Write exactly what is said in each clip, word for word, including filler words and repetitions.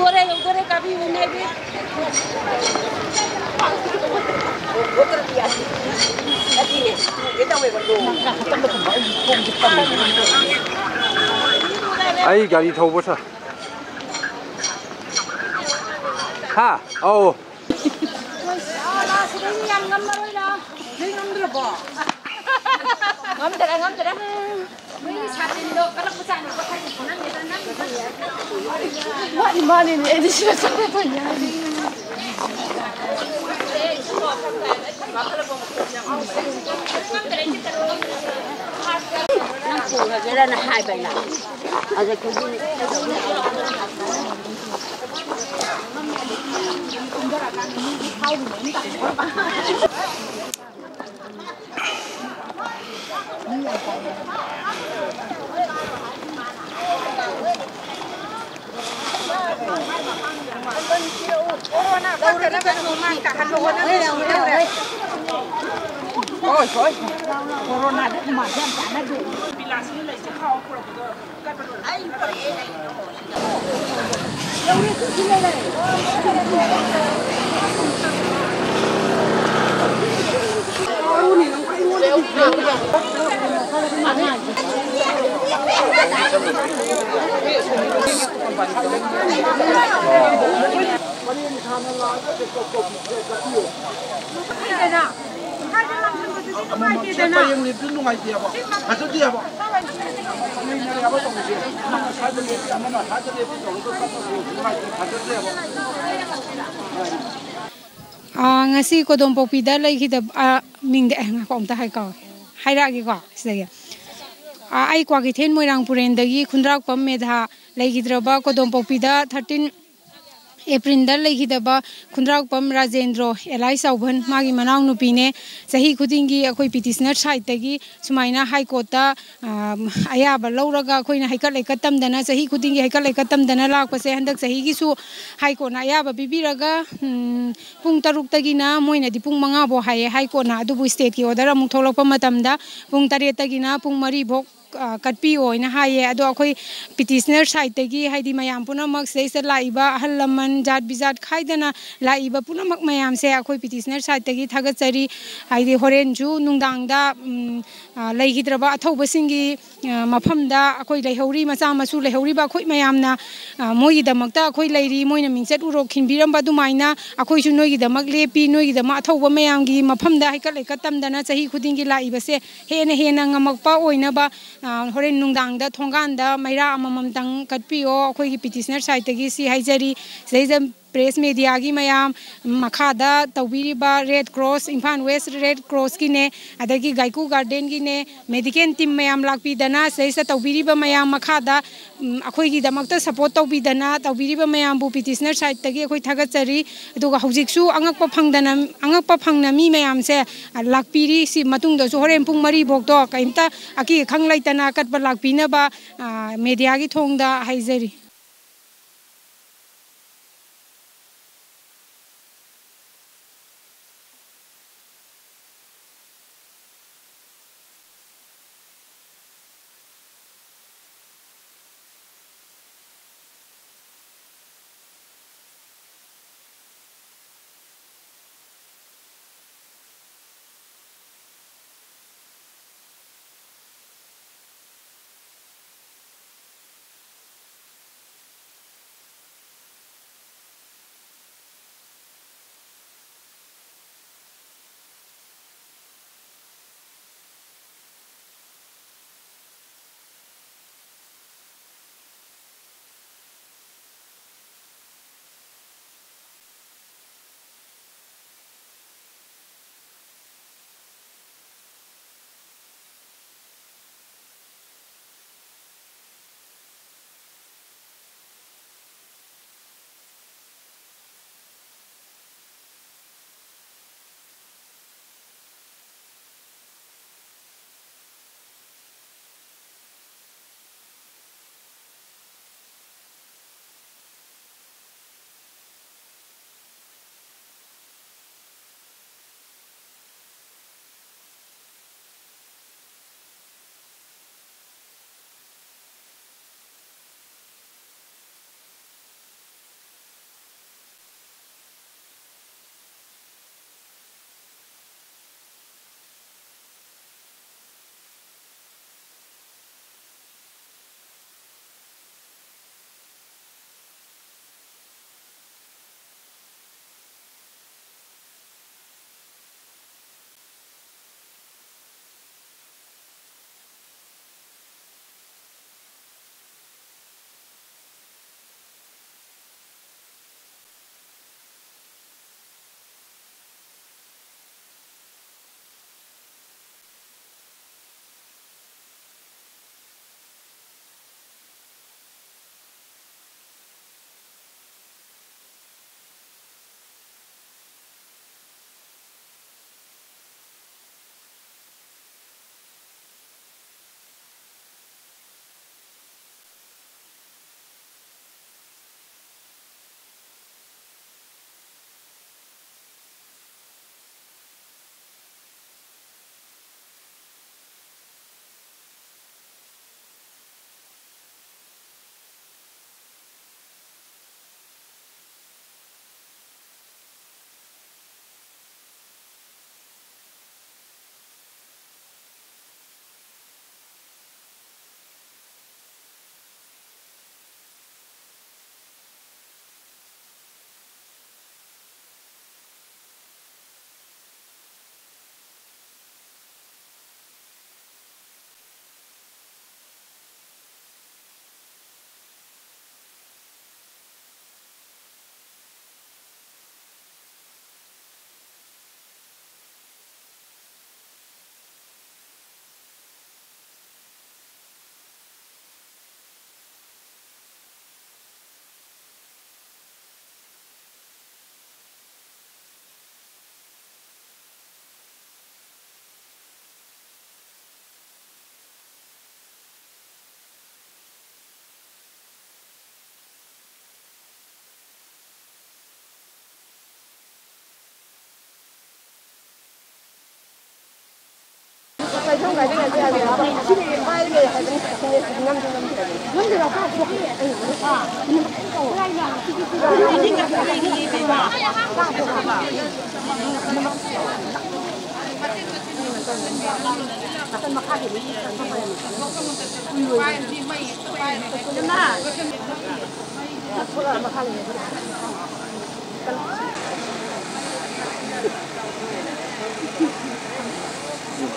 ꯌꯧꯗꯣꯔꯦ, ꯌꯧꯗꯣꯔꯦ, ꯀꯥꯕꯤꯌꯨ ꯏꯃꯥ ꯏꯕꯦꯟ꯫ ꯑꯩ ꯒꯥꯔꯤ ꯊꯧꯕ ꯁꯥ-, ꯍꯥ? ꯑꯧ꯫ ꯑꯁ, ꯑꯥ, ꯂꯥ, ꯁꯤꯗꯩꯗꯤ ꯌꯥꯝ ꯉꯝꯃꯔꯣꯏ, ꯂꯥ꯫ ꯅꯣꯏ ꯉꯝꯗ꯭ꯔꯕꯣ? ꯉꯝꯗꯔꯦ, ꯉꯝꯗꯔꯦ꯫ ꯅꯣꯏꯒꯤ ꯁꯥꯇꯤꯟꯗꯣ ꯀꯜꯂꯛꯄ ꯆꯥꯡꯗꯣ ꯀꯣꯊꯥꯏꯗꯣ ꯈꯪꯍꯟꯒꯦꯗ ꯅꯪꯒꯤꯗꯤ꯫ ꯃꯥꯅꯤ, ꯃꯥꯅꯤꯅꯦ, ꯑꯩꯗꯤ ꯁꯤꯗ ꯆꯠꯂꯦ ꯇꯧꯔꯤꯅꯦ꯫ ꯅꯪ ꯄꯨꯔꯒꯦꯔꯅ ꯍꯥꯏꯕ ꯑꯩꯅ꯫ ꯑꯗ ꯈꯨꯖꯤꯟ ꯑꯃꯃꯝ ꯁꯦꯠꯄ ꯌꯦꯡꯂꯤꯕꯗꯨ ꯅꯨꯡꯉꯥꯏꯇꯦꯕ, ꯐꯖꯗꯦꯕ꯫ ꯂꯩꯅꯔꯦꯕ ꯇꯧꯔꯤꯁꯦ꯫ ꯑꯃꯅ ꯁ꯭ꯋꯥꯏꯗ ꯂꯦꯞꯄꯤ, ꯑꯃꯅ ꯁ꯭ꯋꯥꯏꯗ ꯂꯦꯞꯄꯤ ꯇꯧꯔꯒ ꯆꯠꯄꯁꯨ ꯅꯨꯡꯉꯥꯏꯇꯦ, ꯐꯖꯗꯦꯕ꯫ ꯑꯥ, ꯉꯁꯤ ꯀꯣꯗꯣꯝꯄꯣꯛꯄꯤꯗ ꯂꯩꯈꯤꯗꯕ, ꯑꯥ, ꯃꯤꯡꯗ, ꯑꯦ, ꯉꯥꯏꯈꯣ, ꯑꯝꯇ ꯍꯥꯏ ꯀꯥꯎ-, ꯍꯥꯏꯔꯛꯑꯒꯦꯀꯣ ꯁꯤꯗꯒꯤ꯫ ꯑꯥ, ꯑꯩ ꯀ꯭ꯋꯥꯀꯩꯊꯦꯜ ꯃꯣꯏꯔꯥꯡꯄꯨꯔꯦꯟꯗꯒꯤ ꯈꯨꯟꯗ꯭ꯔꯥꯛꯄꯝ ꯃꯦꯙꯥ, ꯂꯩꯈꯤꯗ꯭ꯔꯕ ꯀꯣꯗꯣꯝꯄꯣꯛꯄꯤꯗ thirteen April ꯗ ꯂꯩꯈꯤꯗꯕ ꯈꯨꯟꯗ꯭ꯔꯥꯛꯄꯝ ꯔꯥꯖꯦꯟꯗ꯭ꯔꯣ, ꯑꯦꯂꯥꯏ ꯆꯥꯎꯕꯟ, ꯃꯥꯒꯤ ꯃꯅꯥꯎꯅꯨꯄꯤꯅꯦ꯫ ꯆꯍꯤ ꯈꯨꯗꯤꯡꯒꯤ ꯑꯩꯈꯣꯏ petitioner side ꯇꯒꯤ ꯁꯨꯃꯥꯏꯅ High Court ꯇ, ꯑꯥ, ꯑꯌꯥꯕ ꯂꯧꯔꯒ ꯑꯩꯈꯣꯏꯅ ꯍꯩꯀꯠ ꯂꯩꯀꯠ ꯇꯝꯗꯅ, ꯆꯍꯤ ꯈꯨꯗꯤꯡꯒꯤ ꯍꯩꯀꯠ ꯂꯩꯀꯠ ꯇꯝꯗꯅ ꯂꯥꯛꯄꯁꯦ, ꯍꯟꯗꯛ ꯆꯍꯤꯒꯤꯁꯨ High Court ꯅ ꯑꯌꯥꯕ ꯄꯤꯕꯤꯔꯒ, ꯎꯝ, ꯄꯨꯡ ꯇꯔꯨꯛꯇꯒꯤꯅ, ꯃꯣꯏꯅꯗꯤ ꯄꯨꯡ ꯃꯉꯥ ꯐꯥꯎ ꯍꯥꯏꯌꯦ High Court ꯅ, ꯑꯗꯨꯕꯨ state ꯀꯤ order ꯑꯃꯨꯛ ꯊꯣꯛꯂꯛꯄ ꯃꯇꯝꯗ ꯄꯨꯡ ꯇꯔꯦꯠꯇꯒꯤꯅ ꯄꯨꯡ ꯃꯔꯤ ꯐꯥꯎ ꯑ, ꯀꯠꯄꯤꯌꯣ ꯍꯥꯏꯅ ꯍꯥꯏꯌꯦ꯫ ꯑꯗꯣ ꯑꯩꯈꯣꯏ ꯄꯤꯇꯤꯁꯅꯔ ꯁꯥꯏꯠꯇꯒꯤ, ꯍꯥꯏꯗꯤ ꯃꯌꯥꯝ ꯄꯨꯝꯅꯃꯛ, ꯁꯤꯗꯩꯁꯤꯗ ꯂꯥꯛꯏꯕ ꯑꯍꯜ ꯂꯃꯟ, ꯖꯥꯠ ꯕꯤꯖꯥꯠ ꯈꯥꯏꯗꯅ ꯂꯥꯛꯏꯕ ꯄꯨꯝꯅꯃꯛ ꯃꯌꯥꯝꯁꯦ ꯑꯩꯈꯣꯏ ꯄꯤꯇꯤꯁꯅꯔ ꯁꯥꯏꯠꯇꯒꯤ ꯊꯥꯒꯠꯆꯔꯤ꯫ ꯍꯥꯏꯗꯤ ꯍꯣꯔꯦꯟꯁꯨ ꯅꯨꯡꯗꯥꯡꯗ, ꯎꯝ, ꯑ, ꯂꯩꯈꯤꯗ꯭ꯔꯕ ꯑꯊꯧꯕꯁꯤꯡꯒꯤ, ꯑ, ꯃꯐꯝꯗ ꯑꯩꯈꯣꯏ ꯂꯩꯍꯧꯔꯤ, ꯃꯆꯥ ꯃꯁꯨ ꯂꯩꯍꯧꯔꯤꯕ ꯑꯩꯈꯣꯏ ꯃꯌꯥꯝꯅ, ꯑ, ꯃꯣꯏꯒꯤꯗꯃꯛꯇ ꯑꯩꯈꯣꯏ ꯂꯩꯔꯤ, ꯃꯣꯏꯅ ꯃꯤꯡꯆꯠ ꯎꯔꯣꯛ ꯈꯤꯟꯕꯤꯔꯝꯕ ꯑꯗꯨꯃꯥꯏꯅ ꯑꯩꯈꯣꯏꯁꯨ ꯅꯣꯏꯒꯤꯗꯃꯛ ꯂꯦꯞꯄꯤ, ꯅꯣꯏꯒꯤꯗꯃꯛ ꯑꯊꯧꯕ ꯃꯌꯥꯝꯒꯤ ꯃꯐꯝꯗ ꯍꯩꯀꯠ ꯂꯩꯀꯠ ꯇꯝꯗꯅ ꯆꯍꯤ ꯈꯨꯗꯤꯡꯒꯤ ꯂꯥꯛꯏꯕꯁꯦ ꯍꯦꯟꯅ ꯍꯦꯟꯅ ꯉꯝꯃꯛꯄ ꯑꯣꯏꯅꯕ, ꯑ, ꯍꯣꯔꯦꯟ ꯅꯨꯡꯗꯥꯡꯗ ꯊꯣꯡꯒꯥꯟꯗ ꯃꯩꯔꯥ ꯑꯃꯃꯝꯇꯪ ꯀꯠꯄꯤꯌꯣ꯫ ꯑꯩꯈꯣꯏꯒꯤ ꯄꯤꯇꯤꯁꯅꯔ ꯁꯥꯏꯠꯇꯒꯤ ꯁꯤ ꯍꯥꯏꯖꯔꯤ꯫ ꯁꯤꯗꯩꯗ ꯄ꯭ꯔꯦꯁ ꯃꯦꯗꯤꯌꯥꯒꯤ ꯃꯌꯥꯝ, ꯃꯈꯥꯗ ꯇꯧꯕꯤꯔꯤꯕ red cross, Imphal west red ꯀ꯭ꯔꯣꯁꯀꯤꯅꯦ, ꯑꯗꯒꯤ ꯒꯥꯏꯀꯨ ꯒꯥꯔꯗꯦꯟꯒꯤꯅꯦ, ꯃꯦꯗꯤꯀꯦꯜ ꯇꯤꯝ ꯃꯌꯥꯝ ꯂꯥꯛꯄꯤꯗꯅ ꯁꯤꯗꯩꯁꯤꯗ ꯇꯧꯕꯤꯔꯤꯕ ꯃꯌꯥꯝ, ꯃꯈꯥꯗ, ꯎꯝ, ꯑꯩꯈꯣꯏꯒꯤꯗꯃꯛꯇ ꯁꯄꯣꯔꯠ ꯇꯧꯕꯤꯗꯅ ꯇꯧꯕꯤꯔꯤꯕ ꯃꯌꯥꯝꯕꯨ ꯄꯤꯇꯤꯁꯅꯔ ꯁꯥꯏꯠꯇꯒꯤ ꯑꯩꯈꯣꯏ ꯊꯥꯒꯠꯆꯔꯤ꯫ ꯑꯗꯨꯒ ꯍꯧꯖꯤꯛꯁꯨ ꯑꯉꯛꯄ ꯐꯪꯗꯅ, ꯑꯉꯛꯄ ꯐꯪꯅ ꯃꯤ ꯃꯌꯥꯝꯁꯦ, ꯑ, ꯂꯥꯛꯄꯤꯔꯤ꯫ ꯁꯤ ꯃꯇꯨꯡꯗꯁꯨ ꯍꯣꯔꯦꯟ ꯄꯨꯡ ꯃꯔꯤ ꯐꯥꯎꯗꯣ ꯀꯔꯤꯝꯇ ꯑꯀꯤ ꯑꯈꯪ ꯂꯩꯇꯅ ꯑꯀꯠꯄ ꯂꯥꯛꯄꯤꯅꯕ, ꯑ, ꯃꯦꯗꯤꯌꯥꯒꯤ ꯊꯣꯡꯗ ꯍꯥꯏꯖꯔꯤ꯫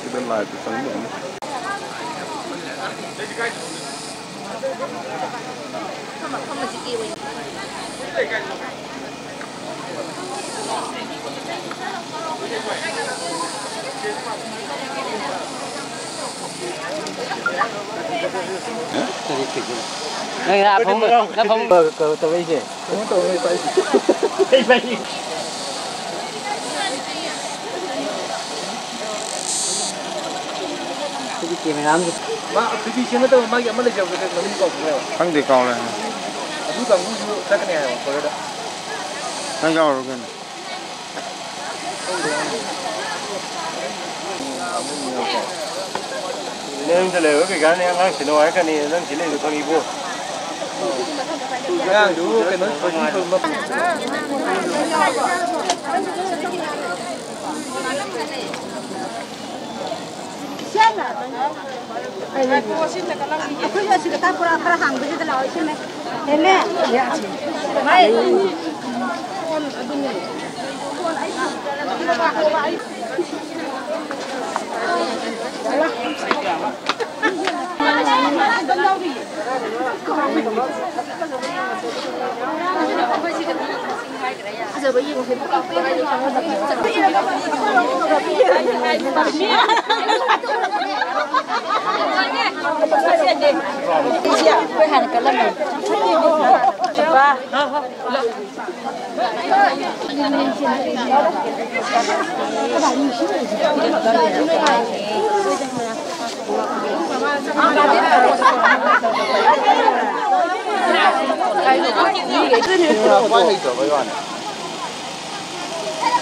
ꯁꯤꯗ ꯂꯥꯏꯠꯇ ꯆꯪꯕ ꯑꯃ꯫ ꯅꯪ ꯅꯐꯝ, ꯅꯐꯝ ꯇꯧꯔꯛꯏꯁꯦ꯫ ꯁꯤꯗꯤ ꯀꯦꯃꯦꯔꯥ ꯑꯃꯁꯨ ꯃꯥ ꯕꯤꯕꯤ ꯁꯦꯝꯒꯗꯕ ꯃꯥꯒꯤ ꯑꯃ ꯂꯩꯖꯕꯗꯣ ꯀꯩ ꯃꯃꯤꯡ ꯀꯥꯎꯈ꯭ꯔꯦꯕ꯫ ꯈꯪꯗꯦ, ꯀꯥꯎꯔꯦ꯫ ꯑꯗꯨ ꯀꯥꯡꯕꯨꯁꯨ ꯆꯠꯀꯅꯤ ꯍꯥꯏꯕ ꯀꯣꯔꯤꯌꯔꯗ꯫ ꯅꯪ ꯌꯥꯎꯔꯨꯔꯣ ꯀꯩꯅꯣ꯫ ꯅꯪ ꯌꯨꯝꯗ ꯂꯩꯔꯒ ꯀꯩ ꯀꯥꯟꯅꯤ? ꯑꯉꯥꯡ ꯁꯦꯟꯅꯧ ꯍꯥꯏꯔꯛꯀꯅꯤ, ꯅꯪ ꯁꯤ ꯂꯩꯕꯗꯣ ꯈꯪꯉꯤꯕꯣ꯫ ꯑꯉꯥꯡꯗꯨ ꯀꯩꯅꯣ ꯁꯣꯏꯗꯤ ꯁꯣꯏꯕ꯫ ꯑꯩꯈꯣꯏ ꯑꯁꯤꯗ ꯀꯥ ꯄꯨꯔꯥ ꯈꯔ ꯍꯥꯡꯕꯁꯤꯗ ꯂꯥꯛꯑꯣ, ꯏꯁꯤꯡꯅꯦ꯫ ꯍꯦꯟꯅꯦ꯫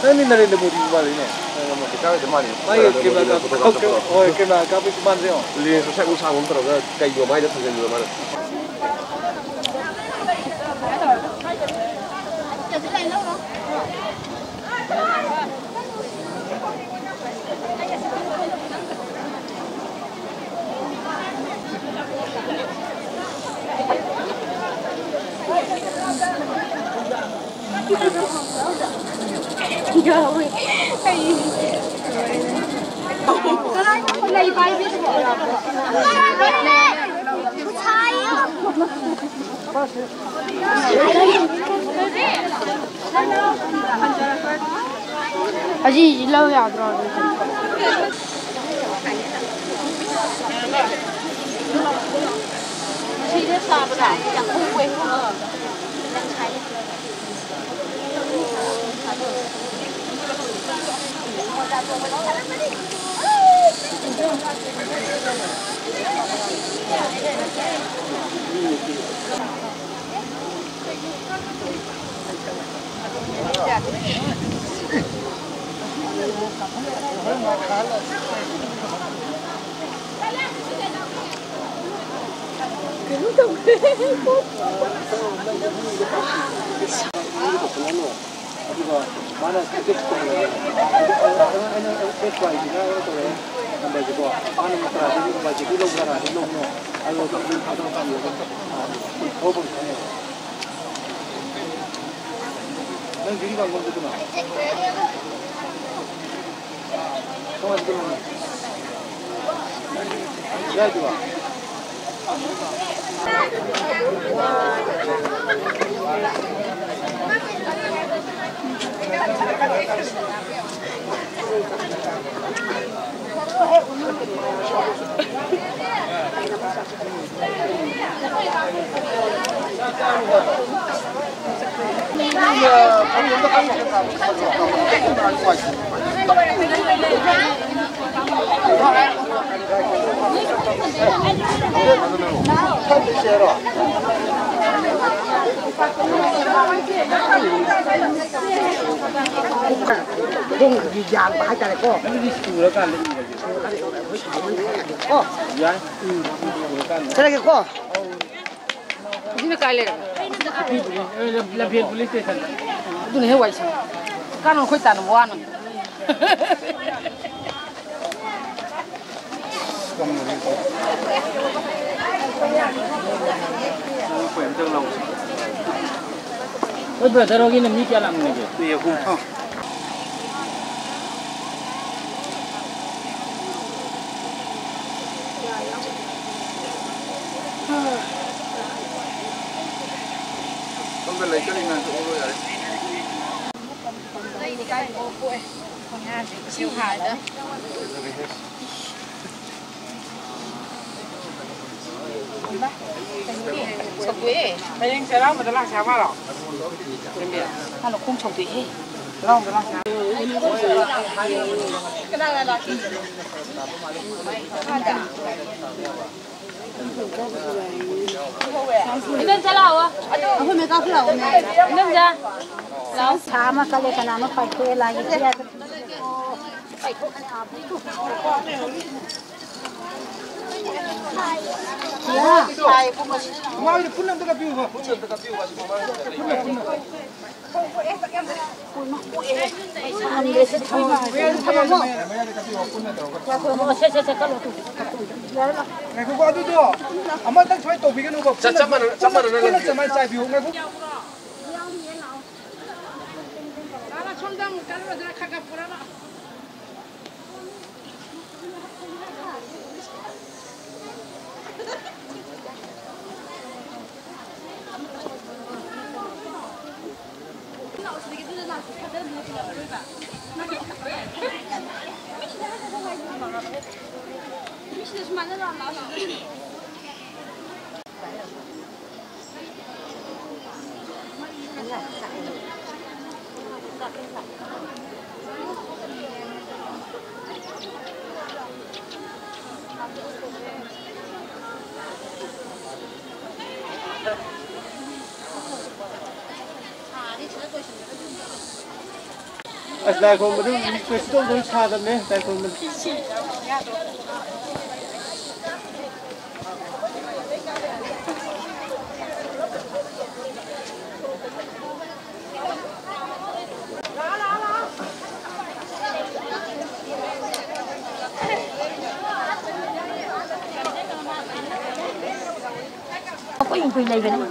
ꯅꯪꯗꯤ ꯅꯔꯦꯟꯗ꯭ꯔ ꯃꯣꯗꯤ ꯃꯥꯜꯂꯤꯅꯦ꯫ ꯃꯥꯒꯤ ꯀꯦꯃꯦꯔꯥ ꯀꯥꯞ-, ꯍꯣꯏ, ꯀꯦꯃꯦꯔꯥ ꯀꯥꯞꯄꯒꯤ ꯃꯥꯟꯗ꯭ꯔꯦ ꯌꯦꯡꯉꯣ꯫ ꯂꯦꯟꯁꯇꯣ ꯁꯛ ꯁꯥꯡꯕ ꯑꯃ ꯇꯧꯔꯒ ꯀꯩꯒꯤ ꯃꯃꯥꯏꯗ ꯊꯝꯖꯤꯟꯕꯗꯣ ꯃꯥꯅ꯫ ꯑꯁꯤꯁꯤ ꯂꯧ ꯌꯥꯗ꯭ꯔꯣ? ꯁꯤꯗ ꯁꯥꯕꯗ ꯌꯥꯝ ꯍꯣꯡꯉꯦ꯫ ꯑꯗꯨꯒ ꯃꯥꯅ ꯇꯦꯛꯁ ꯇꯧꯔꯛꯑꯦ꯫ ꯑꯩꯅ, ꯑꯩꯅ ꯇꯦꯛꯁ ꯄꯥꯏꯁꯤꯅ ꯑꯩꯅ ꯇꯧꯔꯛꯑꯦ ꯅꯝꯕꯔꯁꯦꯀꯣ꯫ ꯃꯥꯅ ꯀꯔꯥꯏꯗꯒꯤ ꯃꯣꯕꯥꯏꯜꯁꯦ ꯂꯧꯕ꯭ꯔꯥ, ꯀꯔꯥꯏꯗꯒꯤ ꯂꯧꯕꯅꯣ? ꯑꯗꯨꯒ ꯀꯝꯄ꯭ꯂꯦꯟ ꯊꯥꯗꯔ ꯀꯥꯟꯗ ꯑꯗꯨꯝ, ꯑ, ꯊꯕꯛ ꯐꯪ ꯈꯪꯉꯦꯕ꯫ ꯅꯪ ꯖꯤꯔꯤ ꯀꯥꯡꯒꯣꯡꯗꯨꯅ? ꯀꯃꯥꯏꯅ ꯇꯧꯕꯅꯣ? ꯌꯥꯏꯗꯨꯔꯣ? ꯈꯣꯡꯒꯤ ꯌꯥꯟꯕ ꯍꯥꯏꯇꯥꯔꯦꯀꯣ꯫ ꯑꯗꯨꯗꯤ ꯁꯨꯔꯀꯥꯟꯗ ꯏꯔꯒꯦ꯫ ꯁꯨꯔꯀꯥꯟꯗ ꯏꯔꯒ ꯑꯩꯈꯣꯏ ꯁꯨꯃꯥꯏꯅ ꯍꯥꯏꯔꯛꯑꯒꯦꯀꯣ꯫ ꯌꯥꯏ꯫ ꯎꯝ꯫ ꯁꯨꯔꯀꯥꯟꯗ꯫ ꯆꯠꯂꯒꯦꯀꯣ꯫ ꯑꯗꯨꯅ ꯀꯥꯏ ꯂꯩꯔꯕ? ꯂꯝꯐꯦꯜ ꯄꯨꯂꯤꯁ ꯁ꯭ꯇꯦꯁꯟꯗ꯫ ꯑꯗꯨꯅ ꯍꯦꯛ ꯋꯥꯏ ꯁꯪꯉꯦ꯫ ꯀꯥꯟꯅ ꯑꯩꯈꯣꯏ ꯇꯥꯟꯅꯕ ꯋꯥꯅꯕꯅꯦ꯫ ꯑꯩꯈꯣꯏ ꯕ꯭ꯔꯗꯔ ꯍꯣꯏꯒꯤꯅ ꯃꯤ ꯀꯌꯥ ꯂꯥꯛꯃꯤꯟꯅꯒꯦ? ꯃꯤ ꯑꯍꯨꯝ꯫ ꯁꯣꯝꯗ ꯂꯩꯀꯅꯤ ꯃꯌꯥꯝꯁꯨ ꯑꯣꯜꯂꯣ ꯌꯥꯔꯦ꯫ ꯍꯌꯦꯡ ꯆꯩꯔꯥꯎꯕꯗ ꯂꯥꯛꯁꯦ ꯍꯥꯏꯕ꯭ꯔꯣ? ꯃꯥꯅ ꯈꯣꯡ ꯁꯧꯗꯣꯛꯏꯍꯦ꯫ ꯆꯩꯔꯥꯎꯕꯗ ꯂꯥꯛꯁꯦ ꯍꯥꯏꯕ꯭ꯔꯣ? ꯏꯟꯗꯣꯝꯆꯥ ꯂꯥꯛꯑꯣ꯫ ꯑꯩꯈꯣꯏ ꯃꯦꯀꯞ ꯂꯥꯛꯑꯣꯅꯦ꯫ ꯏꯟꯗꯣꯝꯆꯥ꯫ ꯂꯥꯛꯑꯣ꯫ ꯊꯥ ꯑꯃ ꯆꯠꯂꯦ, ꯀꯅꯥꯅꯣ ꯄꯥꯏꯊꯣꯛꯑꯦ, ꯂꯥꯏꯒꯤ ꯄꯤꯌꯥꯗ꯫ ꯃꯃꯥꯡꯒꯤꯗꯣ꯫ ꯃꯃꯥꯡꯒꯤꯗꯣ ꯄꯨꯟꯅ ꯑꯝꯇ ꯀꯛꯄꯤꯌꯨꯕ꯫ ꯄꯨꯟꯅ, ꯄꯨꯟꯅ꯫ ꯉꯥꯏꯈꯣꯀꯣ, ꯑꯗꯨꯗꯣ ꯑꯃꯇꯪ ꯁꯨꯃꯥꯏꯅ ꯇꯧꯕꯤꯒꯅꯨꯀꯣ꯫ ꯆꯞ, ꯆꯞ ꯃꯥꯟꯅꯅ, ꯆꯞ ꯃꯥꯟꯅꯅ ꯄꯨꯟꯅ ꯂꯪꯕꯤꯌꯨ꯫ ꯆꯞ ꯃꯥꯟꯅꯅ ꯆꯥꯏꯕꯤꯌꯨ꯫ ꯉꯥꯏꯈꯣ꯫ ꯑꯁ, ꯂꯥꯏ ꯈꯨꯔꯨꯝꯕꯗꯨ ꯀꯩꯁꯨ ꯇꯧꯗꯕ ꯁꯥꯗꯕꯅꯦ, ꯂꯥꯏ ꯈꯨꯔꯨꯝꯕꯗꯨ꯫ ꯑꯩꯈꯣꯏ ꯏꯪꯈꯣꯏ ꯂꯩꯕꯅꯦ꯫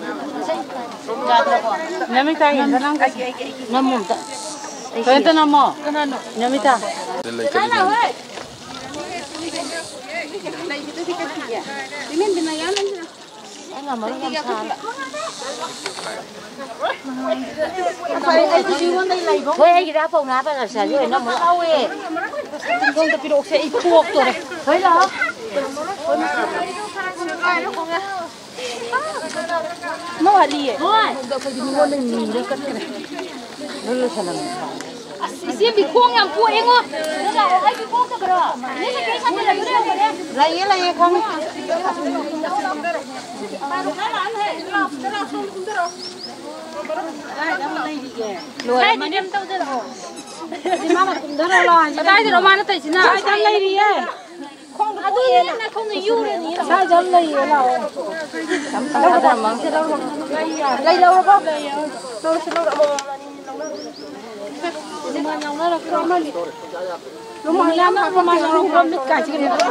ꯅꯃꯤꯇꯥ ꯌꯦꯡꯗ ꯅꯪ ꯀꯩ-, ꯅꯝꯃꯣ ꯑꯝꯇ꯫ ꯀꯩꯅꯣ ꯑꯝꯇ ꯅꯝꯃꯣ꯫ ꯅꯃꯤꯇꯥ꯫ ꯂꯩ ꯀꯔꯤ ꯂꯩ? ꯑꯩ ꯉꯝꯃꯔꯣꯏ, ꯌꯥꯝ ꯁꯥꯔꯦ꯫ ꯍꯣꯏ, ꯑꯩꯒꯤꯗ ꯄꯧꯅꯥ ꯕꯖꯥꯔ ꯆꯠꯂꯤ ꯑꯣꯏꯅ ꯑꯃꯨꯛ ꯂꯥꯎꯋꯦ꯫ ꯁꯣꯝꯗ ꯄꯤꯔꯛꯑꯣꯁꯦ, ꯑꯩ ꯊꯣꯛꯇꯣꯔꯦ꯫ ꯍꯣꯏ, ꯂꯥꯛꯑꯣ꯫ ꯃꯥ ꯋꯥꯠꯂꯤꯌꯦ꯫ ꯍꯣꯏ꯫ ꯑꯩꯈꯣꯏꯗꯤ ꯃꯤꯉꯣꯟꯗ ꯅꯤꯔ ꯆꯠꯈ꯭ꯔꯦ꯫ ꯂꯣꯏ ꯂꯣꯏꯁꯜꯂꯝꯃꯦ꯫ ꯑꯁ, ꯏꯆꯦ ꯃꯤꯈꯣꯡ ꯌꯥꯝ ꯄꯣꯛꯑꯦꯉꯣ꯫ ꯅꯪ ꯂꯥꯛꯑꯣ, ꯑꯩ ꯃꯤꯈꯣꯡ ꯇꯧꯕ꯭ꯔꯣ? ꯅꯪ ꯀꯩ ꯁꯥꯟꯅꯔꯒꯦ? ꯂꯩꯌꯦ, ꯂꯩꯌꯦ, ꯈꯪꯉꯦ꯫ ꯂꯣꯏꯔꯦ꯫ ꯀꯗꯥꯏꯗꯅꯣ ꯃꯥꯅ ꯇꯧꯁꯤꯅ? ꯀꯗꯥꯏꯗꯅꯣ ꯃꯥꯅ ꯇꯧꯁꯤꯅ? ꯁ꯭ꯋꯥꯏꯗ ꯂꯩꯔꯤꯌꯦ꯫ ꯑꯗꯨꯅꯦ ꯅꯈꯣꯡꯅ ꯌꯨꯔꯅꯤ꯫ ꯁ꯭ꯋꯥꯏꯗ ꯑꯃ ꯂꯩꯌꯦ, ꯂꯥꯛꯑꯣ꯫ ꯂꯩ ꯂꯧꯔꯕꯣ? ꯂꯧꯔꯁꯤ, ꯂꯧꯔꯣ꯫ ꯑꯃꯃꯝ ꯑꯅꯤ ꯑꯅꯤ ꯂꯧꯅꯔꯣ꯫ ꯔꯨꯃꯥꯜ ꯌꯥꯎꯅꯔꯛꯇ꯭ꯔꯣ? ꯔꯨꯃꯥꯜ ꯌꯥꯝ ꯍꯥꯞꯄꯛꯀꯦ꯫ ꯔꯨꯃꯥꯜ ꯌꯥꯎꯅꯔꯛꯇ꯭ꯔꯣ? ꯃꯤꯠ ꯀꯥꯏꯁꯤꯒ ꯅꯠꯇ꯭ꯔꯣ?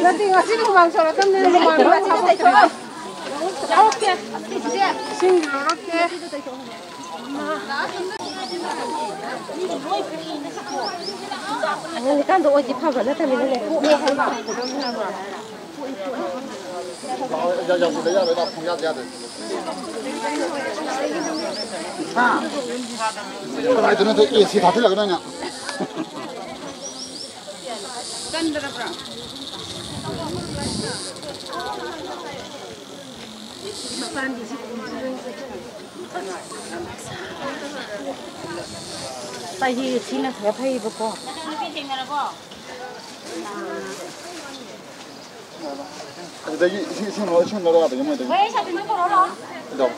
ꯅꯠꯇꯦ, ꯉꯁꯤꯗꯤ ꯍꯨꯃꯥꯡ ꯁꯧꯔꯛꯇꯕꯅꯤꯅ ꯔꯨꯃꯥꯜ ꯈꯔ ꯍꯥꯞꯄꯛꯀꯦ꯫ ꯌꯥꯎꯔꯛꯀꯦ꯫ ꯏꯁꯤꯡ ꯂꯧꯔꯛꯀꯦ꯫ ꯍꯧꯖꯤꯛꯀꯥꯟꯗꯣ ꯑꯣꯏꯗꯤ ꯐꯕ ꯅꯠꯇꯕꯅꯤꯅꯅꯦ, ꯄꯣꯛꯑꯦ ꯍꯥꯏꯕ꯫ ꯀꯃꯥꯏꯅ ꯇꯧꯅꯣ? ꯑꯦ ꯁꯤ ꯊꯥꯖꯤꯜꯂꯒ ꯅꯪꯅ꯫ ꯆꯍꯤ ꯁꯤꯅ ꯈꯔ ꯐꯩꯌꯦꯕꯀꯣ꯫ ꯑꯗꯨꯗꯒꯤ ꯏꯁꯤꯡ, ꯏꯁꯤꯡ ꯂꯧꯔ, ꯏꯁꯤꯡ ꯂꯧꯔ ꯑꯗꯒꯤ ꯃꯣꯏꯗꯒꯤ꯫ ꯍꯣꯏ, ꯑꯩ ꯁꯥꯇꯤꯟꯗꯣ ꯄꯨꯔꯛꯑꯣ ꯂꯥꯛꯑꯣ꯫ ꯏꯗꯥꯎ꯫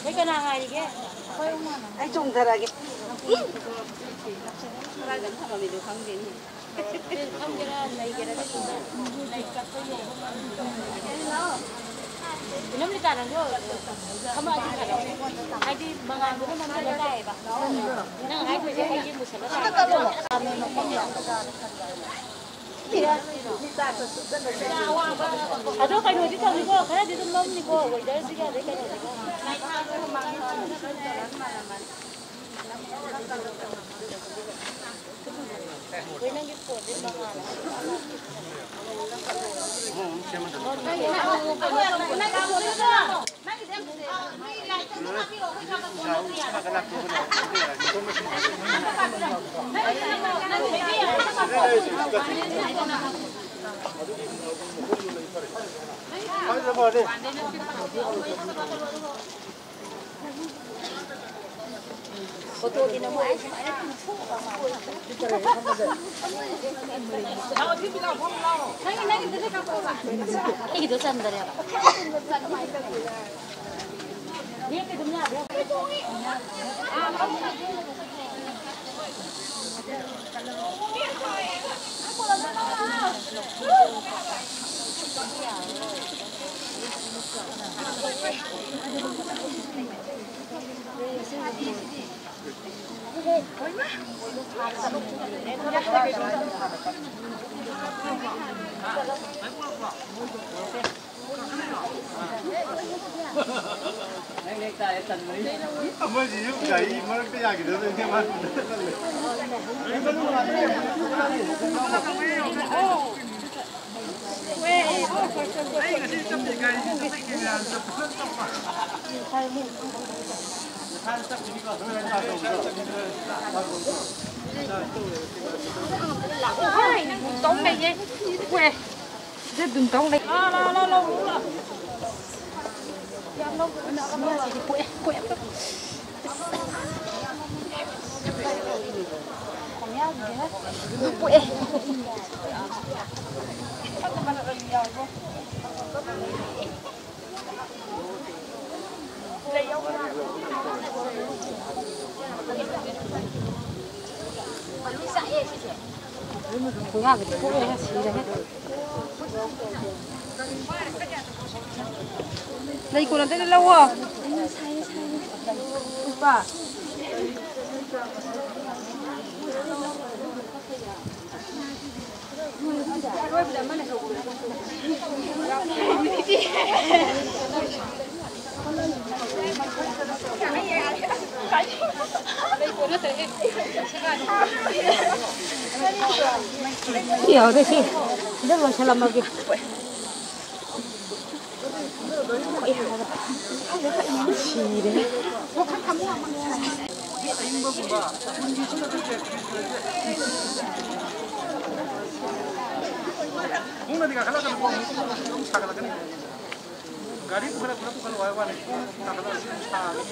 ꯅꯣꯏ ꯀꯅꯥ ꯉꯥꯏꯔꯤꯒꯦ? ꯑꯩ ꯆꯣꯡꯊꯔꯛꯑꯒꯦ꯫ ꯀꯗꯥꯏꯗ ꯊꯝꯃꯝꯃꯤꯅꯣ ꯈꯪꯗꯦꯅꯦ꯫ ꯐꯝꯒꯦꯔꯥ, ꯂꯩꯒꯦꯔꯥ, ꯀꯩꯒꯨꯝꯕ? ꯐꯤꯂꯝ ꯂꯤꯇꯥ ꯅꯪꯁꯨ ꯐꯝꯃꯛꯑꯗꯤ ꯐꯗꯧꯅꯦ꯫ ꯍꯥꯏꯗꯤ ꯃꯉꯥꯜꯗꯨꯅ ꯃꯃꯥꯡꯗ ꯇꯥꯏꯌꯦꯕ꯫ ꯅꯪ ꯍꯥꯏꯗꯣꯏꯁꯦ ꯑꯩꯒꯤ ꯃꯨꯁꯜꯂ ꯇꯥꯏ꯫ ꯑꯗꯣ ꯀꯩꯅꯣꯗꯤ ꯇꯧꯅꯤꯀꯣ, ꯈꯔꯗꯤ ꯑꯗꯨꯝ ꯃꯝꯅꯤꯀꯣ, ꯋꯦꯗꯔꯁꯤꯒ ꯑꯗꯩ ꯀꯩꯅꯣꯁꯤꯒ꯫ ꯑꯩꯈꯣꯏ ꯅꯪꯒꯤ ꯐꯣꯟꯁꯦ ꯃꯉꯥꯜ꯫ ꯐꯣꯇꯣꯗꯤ ꯅꯝꯃꯣ, ꯑꯩ ꯁꯨꯃꯥꯏꯅ ꯇꯤꯡꯊꯣꯛꯑꯒ ꯅꯪꯒꯤ, ꯅꯪꯒꯤꯗꯨꯗꯤ ꯀꯛꯊꯣꯛꯑꯣꯕ꯫ ꯑꯩꯒꯤꯗꯣ ꯆꯟꯗꯔꯦꯕ꯫ ꯕꯦꯛꯇꯤ ꯑꯗꯨꯝ ꯌꯥꯕ꯭ꯔꯥ? ꯑꯃꯁꯤꯁꯨ ꯒꯥꯔꯤ ꯃꯔꯛꯇ ꯌꯥꯈꯤꯗꯕꯗꯩꯅꯦ ꯃꯥ ꯆꯠꯂꯦ꯫ ꯁꯤꯗ ꯑꯗꯨꯝ ꯇꯧ ꯂꯩ꯫ ꯂꯩ ꯀꯣꯟ ꯑꯝꯇ ꯂꯧꯋꯣ꯫ ꯎꯄꯥ꯫ ꯁꯤ ꯌꯥꯎꯔꯦ, ꯁꯤ꯫ ꯁꯤꯗ ꯂꯣꯏꯁꯜꯂꯝꯃꯒꯦ꯫ ꯁꯤꯔꯦ꯫ ꯈꯣꯡꯅꯗꯤ ꯀꯥꯈꯠꯂꯛꯀꯅꯨꯀꯣ, ꯑꯃꯨꯛ ꯁꯥꯒꯠꯂꯛꯀꯅꯤ꯫ ꯒꯥꯔꯤ ꯄꯨꯈꯠꯂ ꯄꯨꯂꯞ ꯄꯨꯈꯠꯂꯣ, ꯍꯥꯏ ꯋꯥꯅꯤ꯫ ꯈꯣꯡꯅ ꯀꯥꯈꯠꯂꯛꯑꯗꯤ ꯑꯗꯨꯝ ꯁꯥꯒꯅꯤ꯫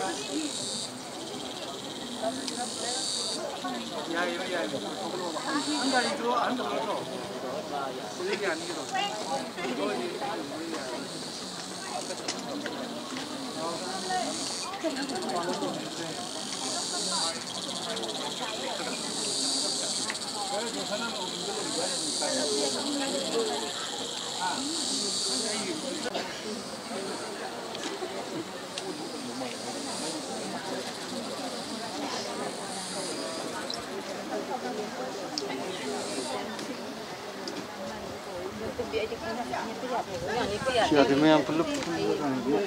ꯌꯥꯏꯌꯦꯕ, ꯌꯥꯏꯌꯦꯕ꯫ ꯊꯧꯒꯠꯂꯛꯑꯣꯕ꯫ ꯅꯪ ꯒꯥꯔꯤꯗꯣ ꯑꯍꯟꯕꯗꯣ ꯅꯠꯇ꯭ꯔꯣ? ꯍꯧꯖꯤꯛ ꯌꯥꯅꯤ ꯀꯩꯅꯣ꯫ ꯍꯧꯖꯤꯛ ꯌꯥꯅꯤ꯫ ꯌꯥꯗꯦ, ꯃꯌꯥꯝ ꯄꯨꯂꯞ ꯄꯨꯟꯅ ꯂꯥꯡꯕꯤꯌꯨ꯫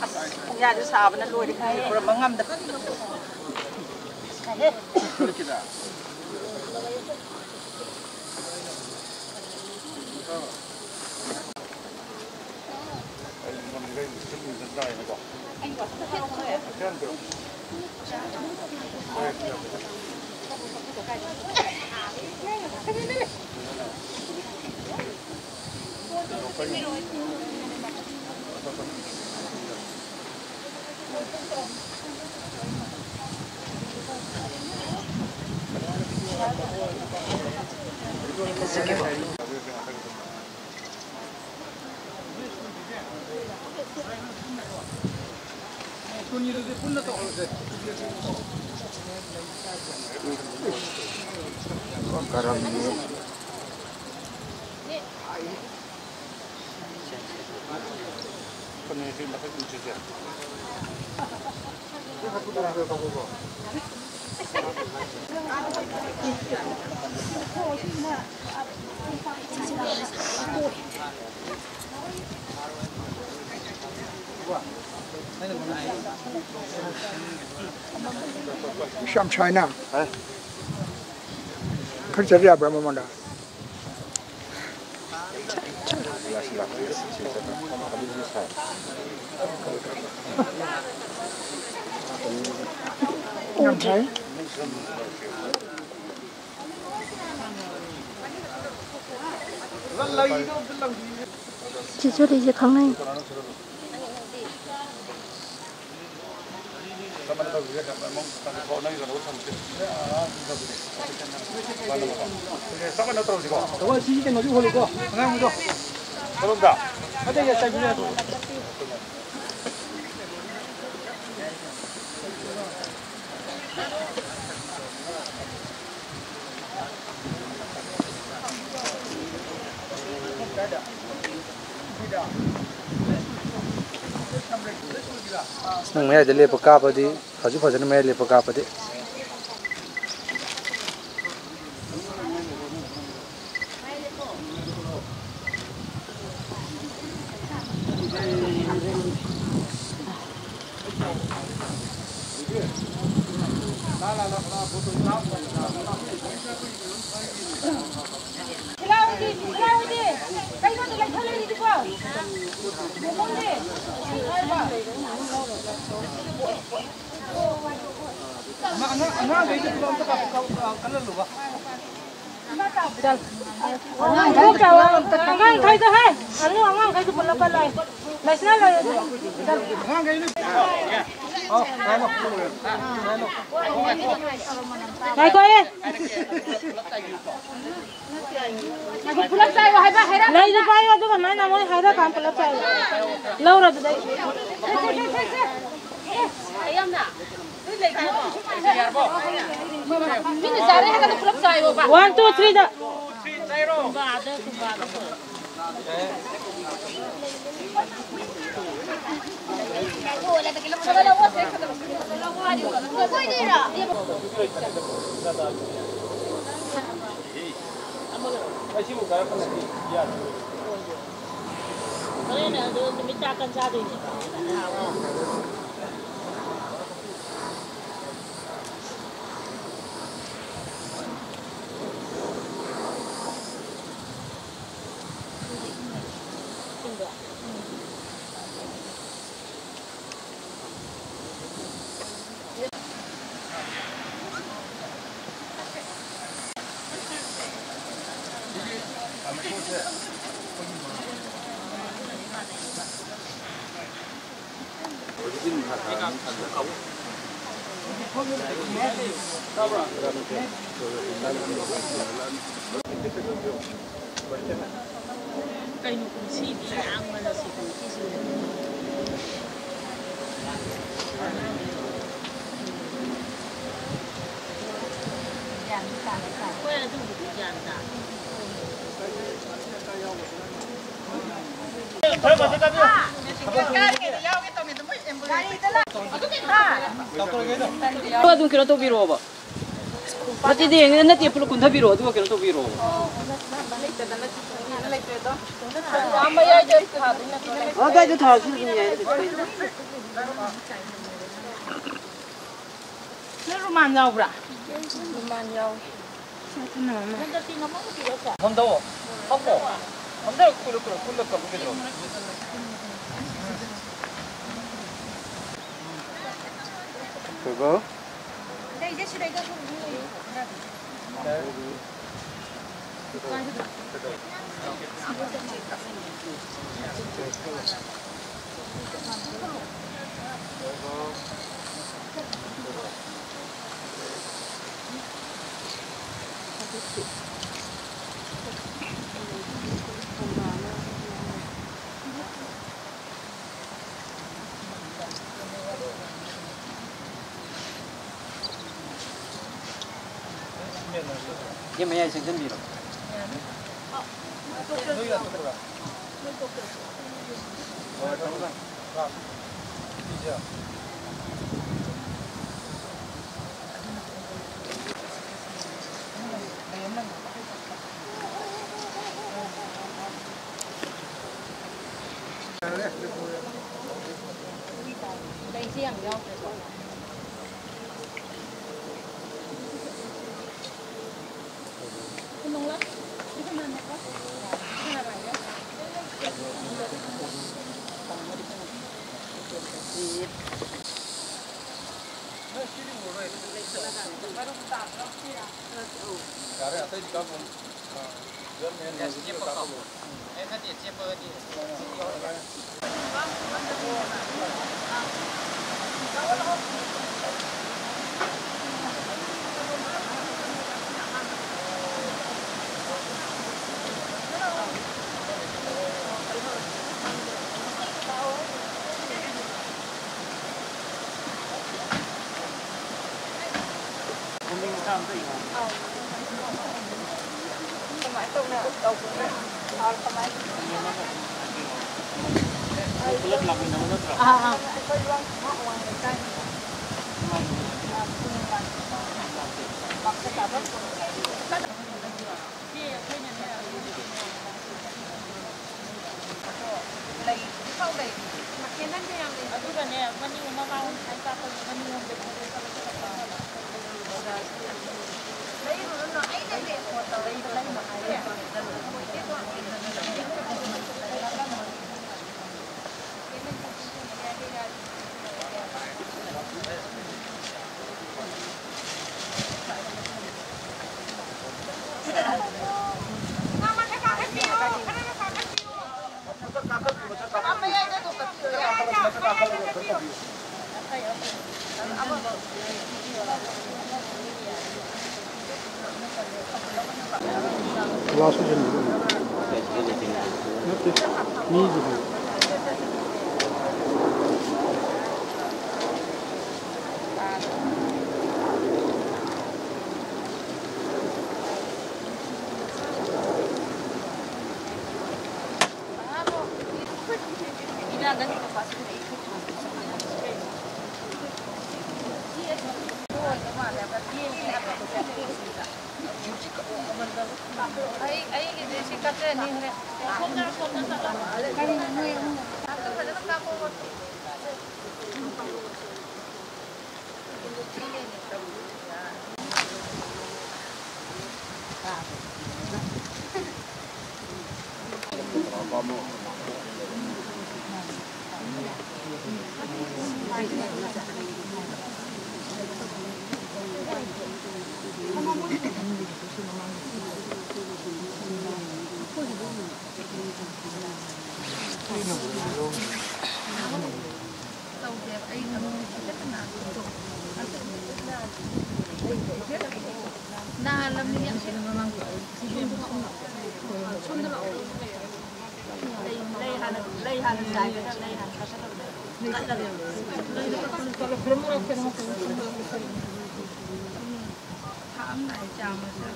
ꯑꯁ, ꯈꯣꯡꯌꯥꯁꯦ ꯁꯥꯕꯅ ꯂꯣꯏꯔꯦ, ꯈꯨꯔꯨꯝꯕ ꯉꯝꯗ꯫ ꯏꯁ, ꯌꯥꯝ ꯁꯥꯏꯅ꯫ ꯈꯔ ꯆꯠ ꯌꯥꯕ꯭ꯔꯥ ꯃꯃꯥꯡꯗ? ꯌꯥꯝ ꯁꯥꯏ꯫ ꯆꯦ ꯆꯣꯂꯤꯁꯦ ꯈꯪꯅꯩ꯫ ꯅꯪ ꯃꯌꯥꯏꯗ ꯂꯦꯞꯄ ꯀꯥꯞꯄꯗꯤ ꯐꯁꯨ ꯐꯖꯅ ꯃꯌꯥꯏ ꯂꯦꯞꯄ ꯀꯥꯞꯄꯗꯤ꯫ ꯈꯤꯜꯍꯥꯎꯗꯤ, ꯈꯤꯜꯍꯥꯎꯗꯤ, ꯀꯩꯅꯣꯗ ꯂꯩꯊꯧ ꯂꯩꯔꯤꯗꯨꯕꯣ? ꯕꯣꯝꯕꯣꯝꯗꯤ? ꯑꯉꯥꯡ-, ꯑꯉꯥꯡꯈꯩꯗꯨ ꯄꯨꯂꯞ ꯑꯝꯇ ꯀꯥꯞ-, ꯀꯥꯞ-, ꯀꯜꯍꯜꯂꯨꯕ꯫ ꯑꯉꯥꯡꯈꯩꯗꯣ ꯍꯦ, ꯑꯉꯥꯡ-, ꯑꯉꯥꯡꯈꯩꯗꯣ ꯄꯨꯂꯞ ꯄꯜꯂꯣ꯫ ꯂꯩꯁꯅꯥ ꯂꯩꯔꯦ ꯑꯗꯨ꯫ ꯑꯉꯥꯡꯈꯩꯗꯣ꯫ ꯑꯣ, ꯉꯥꯏꯈꯣ꯫ ꯉꯥꯏꯈꯣꯍꯦ꯫ ꯉꯥꯏꯈꯣ, ꯄꯨꯂꯞ ꯆꯥꯏꯌꯣ ꯍꯥꯏꯕ, ꯍꯥꯏꯔꯛꯑꯣ꯫ ꯂꯩꯗꯣ ꯄꯥꯏꯌꯣ, ꯑꯗꯨꯒ ꯃꯥꯅ ꯃꯣꯏ ꯍꯥꯏꯔꯛꯑꯀꯥꯟꯗ ꯄꯨꯂꯞ ꯆꯥꯏꯌꯣ꯫ ꯂꯧꯔ ꯑꯗꯨꯗꯩ꯫ ꯃꯤꯅ ꯆꯥꯔꯦ ꯍꯥꯏꯔꯒ ꯄꯨꯂꯞ ꯆꯥꯏꯌꯣꯕ꯫ One, two, three ꯗ꯫ ꯍꯣꯔꯦꯟ ꯑꯗꯨ ꯅꯨꯃꯤꯠ ꯆꯥꯛ ꯀꯟ ꯆꯥꯗꯣꯏꯅꯦꯕ꯫ ꯀꯩꯅꯣ ꯀꯨꯝꯁꯤꯗꯤ ꯌꯥꯝꯕꯅ ꯁꯦꯀ꯭ꯌꯨꯔꯤꯇꯤꯁꯤꯡꯗꯣ꯫ ꯍꯣꯏ, ꯑꯗꯨꯕꯨꯗꯤ ꯒ꯭ꯌꯥꯟ ꯇꯥꯗꯦ꯫ ꯑꯗꯨꯝ ꯀꯩꯅꯣ ꯇꯧꯕꯤꯔꯛꯑꯣꯕ꯫ ꯅꯠꯇꯦꯗꯤ, ꯅꯠꯇꯦ, ꯄꯨꯂꯞ ꯀꯨꯟꯊꯕꯤꯔꯛꯑꯣ, ꯑꯗꯨꯒ ꯀꯩꯅꯣ ꯇꯧꯕꯤꯔꯛꯑꯣ꯫ ꯑꯗꯥꯏꯗ ꯊꯥꯔꯁꯨ ꯑꯗꯨꯝ ꯌꯥꯏ, ꯀꯩꯁꯨ ꯀꯥꯏꯗꯦ꯫ ꯅꯣꯏ ꯔꯨꯃꯥꯟ ꯌꯥꯎꯕ꯭ꯔꯥ? ꯔꯨꯃꯥꯟ ꯌꯥꯎꯏ꯫ ꯍꯟꯗꯛꯇꯤ ꯉꯝꯃꯒ ꯄꯤꯔꯛꯇ꯭ꯔꯥ? ꯐꯝꯗꯧꯑꯣ꯫ ꯐꯝꯃꯣ꯫ ꯐꯝꯗꯧꯑꯣ꯫ ꯀꯨꯜꯂ, ꯀꯨꯜꯂ, ꯀꯨꯜꯂ ꯀꯞꯄꯨ ꯀꯩꯗꯧꯔꯒꯦ? ꯊꯣꯏꯕ꯫ ꯂꯩꯁꯦ ꯁꯤꯗꯩꯗ ꯑꯗꯨꯝ ꯂꯩꯌꯣ꯫ ꯁꯤ ꯃꯌꯥꯏ ꯆꯪꯁꯤꯟꯕꯤꯔꯣ꯫ ꯂꯩꯁꯦ ꯌꯥꯝ ꯌꯥꯎꯈ꯭ꯔꯦꯀꯣ꯫ ꯌꯥꯔꯦ, ꯑꯇꯩꯗꯤ ꯀꯥꯞꯄꯣ꯫ ꯑꯥ, ꯌꯥꯝ ꯍꯦꯟꯅ ꯌꯥꯝ ꯍꯦꯟꯅ ꯀꯥꯞꯄꯣ꯫ ꯑꯧ꯫ ꯀꯃꯥꯏꯅ ꯇꯧꯅ ꯇꯧꯕꯅꯣ? ꯑꯥ, ꯀꯃꯥꯏꯅ? ꯄꯨꯂꯞ ꯂꯥꯛꯃꯤꯟꯅꯕ ꯅꯠꯇ꯭ꯔꯣ? ꯑꯥ, ꯑꯥ꯫ ꯑꯩꯈꯣꯏ ꯋꯥꯡ-, ꯋꯥꯡ ꯂꯩꯀꯥꯏ꯫ ꯑꯥ, ꯄꯨꯡ ꯅꯤꯄꯥꯟ꯫ ꯄꯥꯛꯁ ꯆꯥꯐꯝ꯫ ꯂꯩ, ꯍꯧꯖꯤꯛꯐꯥꯎ ꯂꯩ꯫ ꯑꯗꯨꯒꯅꯦ, ꯃꯅꯤꯡ ꯃꯃꯥꯡꯂꯣꯝ ꯁꯥꯏꯠ ꯀꯥꯞꯄꯒꯤ ꯃꯅꯤꯡꯂꯣꯝꯗ ꯀ꯭ꯂꯥꯁ ꯂꯣꯏꯁꯤꯟꯕꯗ ꯅꯠꯇꯦ, ꯃꯤꯒꯤꯅꯦ꯫ ꯑꯩ, ꯑꯩꯒꯤꯗꯤ ꯁꯤ ꯀꯠꯆꯅꯤ ꯍꯣꯔꯦꯟ꯫ ꯀꯔꯤꯅꯣ ꯅꯣꯏ ꯑꯍꯨꯝ? ꯑꯝꯇ ꯐꯖꯅ ꯀꯥꯞꯄꯛꯑꯣ꯫ ꯅꯥꯍꯜꯂꯝꯃꯤꯅꯦ꯫ ꯁꯣꯝꯗ ꯂꯥꯛꯑꯣ꯫ ꯂꯩ, ꯂꯩ ꯍꯥꯟꯅ, ꯂꯩ ꯍꯥꯟꯅ ꯆꯥꯏꯒꯗꯕ, ꯂꯩ ꯍꯥꯟꯅ ꯀꯠꯀꯗꯕ꯫ ꯈꯥꯛꯑꯝꯗꯥꯏ ꯆꯥꯃꯁ꯫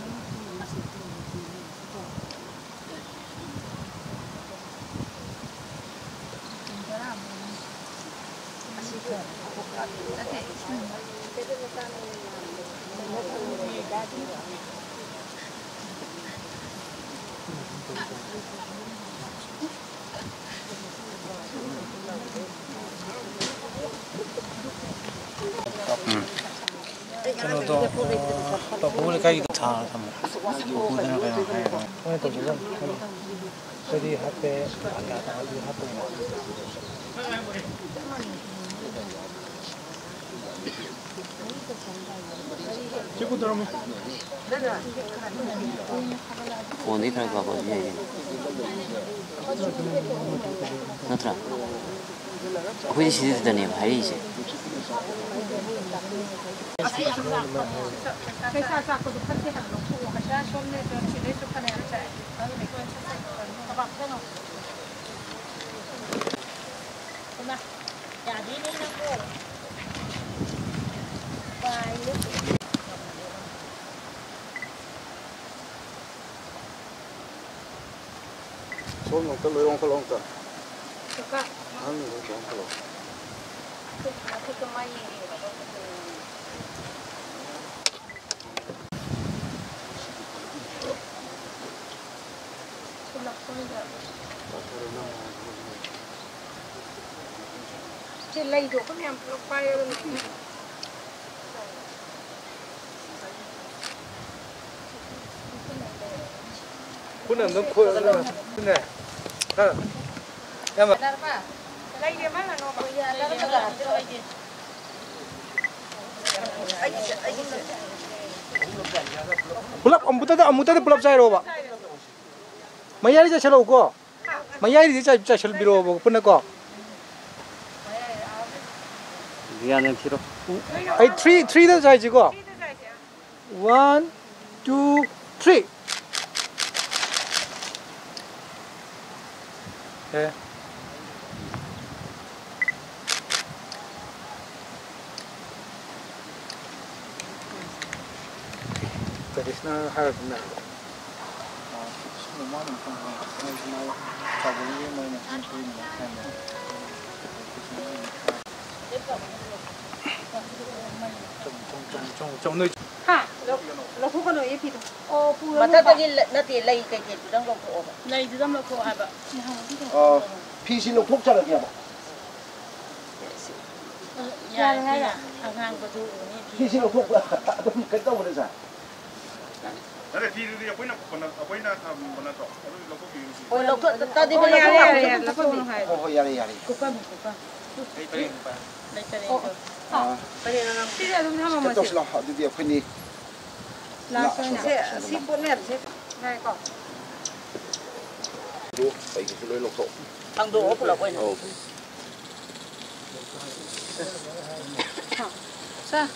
ꯀꯩꯅꯣꯗꯣ, ꯄꯥꯕꯨꯡ ꯂꯩꯀꯥꯏꯒꯤꯗꯣ ꯊꯥꯔ ꯊꯝꯃꯣ꯫ ꯄꯨꯄꯨꯗꯨꯅ ꯀꯩꯅꯣ ꯍꯥꯏꯔꯒ꯫ ꯃꯣꯏꯅ ꯇꯧꯖꯔꯝꯃꯣ꯫ ꯑꯩꯈꯣꯏꯗꯤ ꯍꯥꯞꯄꯦ, ꯀꯌꯥ ꯇꯥꯔꯗꯤ ꯍꯥꯞꯄꯣꯏꯅ꯫ ꯐꯣꯟꯗꯒꯤ ꯈꯔ ꯀꯥꯞꯄꯁꯨ ꯌꯥꯏ ꯀꯩꯅꯣ꯫ ꯅꯠꯇ꯭ꯔꯥ? ꯑꯩꯈꯣꯏꯗꯤ ꯁꯤꯗꯅꯦꯕ ꯍꯥꯏꯔꯛꯏꯁꯦ꯫ ꯁꯣꯝꯗ ꯑꯝꯇ ꯂꯣꯏ ꯑꯣꯟꯈꯠꯂꯣ ꯑꯝꯇ꯫ ꯀꯀꯥ꯫ ꯑꯍꯟꯗꯣ ꯑꯝꯇ ꯑꯣꯟꯈꯠꯂꯣ꯫ ꯈꯨꯠ, ꯃꯈꯨꯠꯇꯣ ꯃꯥ ꯌꯦꯡꯉꯦꯕ꯫ ꯁꯤ ꯂꯩꯗꯣ ꯑꯩꯈꯣꯏ ꯃꯌꯥꯝ ꯄꯨꯂꯞ ꯄꯥꯏꯔꯒ ꯂꯣꯏꯔꯦ꯫ ꯄꯨꯟꯅ ꯑꯗꯨꯝ ꯈꯣꯏ-, ꯄꯨꯟꯅ꯫ ꯍꯥ? ꯏꯌꯥꯝꯕ꯫ ꯂꯩꯔꯦ, ꯃꯥ ꯉꯥꯅꯨ ꯑꯃ꯫ ꯄꯨꯂꯞ ꯑꯃꯨꯛꯇꯗ, ꯑꯃꯨꯛꯇꯗ ꯄꯨꯂꯞ ꯆꯥꯏꯔꯣꯕ? ꯃꯌꯥꯏꯗ ꯆꯥꯏꯁꯜꯂꯛꯎꯀꯣ꯫ ꯃꯌꯥꯏꯗ ꯆꯥꯏ-, ꯆꯥꯏꯁꯜꯕꯤꯔꯛꯑꯣꯕ ꯄꯨꯟꯅꯀꯣ꯫ ꯕꯤꯌꯥꯅ ꯊꯤꯔꯣ꯫ ꯑꯩ three, three-ꯗ ꯆꯥꯏꯁꯤꯀꯣ꯫ One, two, three. ꯑꯦ꯫ Traditional ꯍꯥꯏꯔꯁꯨ ꯌꯥꯏ꯫ ꯍꯥ? ꯂꯧ-, ꯂꯧꯊꯣꯛꯀꯅꯣꯌꯦ ꯐꯤꯗꯣ꯫ ꯑꯣ, ꯄꯨꯔꯅꯨꯕ꯫ ꯃꯊꯛꯇꯒꯤ ꯂ-, ꯅꯠꯇꯦ, ꯂꯩ ꯀꯩꯀꯩꯗꯨꯗꯪ ꯂꯧꯊꯣꯛꯑꯣꯕ꯫ ꯂꯩꯗꯨꯗꯪ ꯂꯧꯊꯣꯛꯑꯣ ꯍꯥꯏꯕ꯫ ꯑ, ꯐꯤꯁꯤ ꯂꯧꯊꯣꯛꯆꯔꯒꯦꯕ꯫ ꯌꯥꯔꯦ ꯍꯥꯏꯔꯣ? ꯑꯉꯥꯡꯕꯗꯨ ꯎꯅꯤ꯫ ꯐꯤꯁꯦ ꯂꯧꯊꯣꯛꯄ ꯑꯗꯨꯝ ꯀꯩꯅꯣ ꯇꯧꯕꯅꯦ, ꯁꯥꯔ꯫ ꯅꯠꯇꯦ, ꯐꯤꯗꯨꯗꯤ ꯑꯩꯈꯣꯏꯅ ꯀꯣꯟꯅ-, ꯑꯩꯈꯣꯏꯅ ꯊꯝꯕ ꯅꯠꯇ꯭ꯔꯣ? ꯑꯗꯨꯗꯤ ꯂꯧꯊꯣꯛꯄꯤꯔꯨꯁꯤ꯫ ꯍꯣꯏ, ꯂꯧꯊꯣꯛ-, ꯇꯥꯗꯤ ꯍꯣꯏ, ꯌꯥꯔꯦ, ꯂꯧꯊꯣꯛ-, ꯌꯥꯔꯦ, ꯌꯥꯔꯦ, ꯂꯧꯊꯣꯛꯄꯤꯔꯣ ꯍꯥꯏ꯫ ꯍꯣꯏ, ꯍꯣꯏ, ꯌꯥꯔꯦ, ꯌꯥꯔꯦ꯫ Cooker, cooker. ꯑꯩ ꯄꯔꯦꯡ ꯄꯥ-, ꯑꯩ ꯄꯔꯦꯡ ꯄꯥ-, ꯑꯣ, ꯑꯥ꯫ ꯄꯔꯦꯡ ꯑꯉꯥꯡ꯫ ꯁꯤꯁꯦ ꯑꯗꯨꯝ ꯊꯝꯃꯝꯃꯁꯦ꯫ ꯀꯩꯅꯣ ꯇꯧꯁꯤ ꯂꯥꯎ, ꯑꯗꯨꯗꯤ ꯑꯩꯈꯣꯏꯅꯤ ꯂꯥꯁ ꯑꯣꯏꯅ꯫ ꯁꯣꯝꯗ, ꯁꯦ, ꯁꯣꯝꯗ ꯁꯤ ꯂꯥꯎ꯫ ꯄꯣꯠ ꯃꯌꯥꯝꯁꯦ꯫ ꯌꯥꯔꯦꯀꯣ? ꯑꯗꯨ ꯀꯩꯀꯩꯁꯨ ꯂꯣꯏ ꯂꯧꯊꯣꯛ꯫ ꯊꯥꯡꯗꯣꯛꯑꯣ ꯄꯨꯂꯞ ꯑꯣꯏꯅ꯫ ꯑꯧ꯫ ꯁꯥꯔ꯫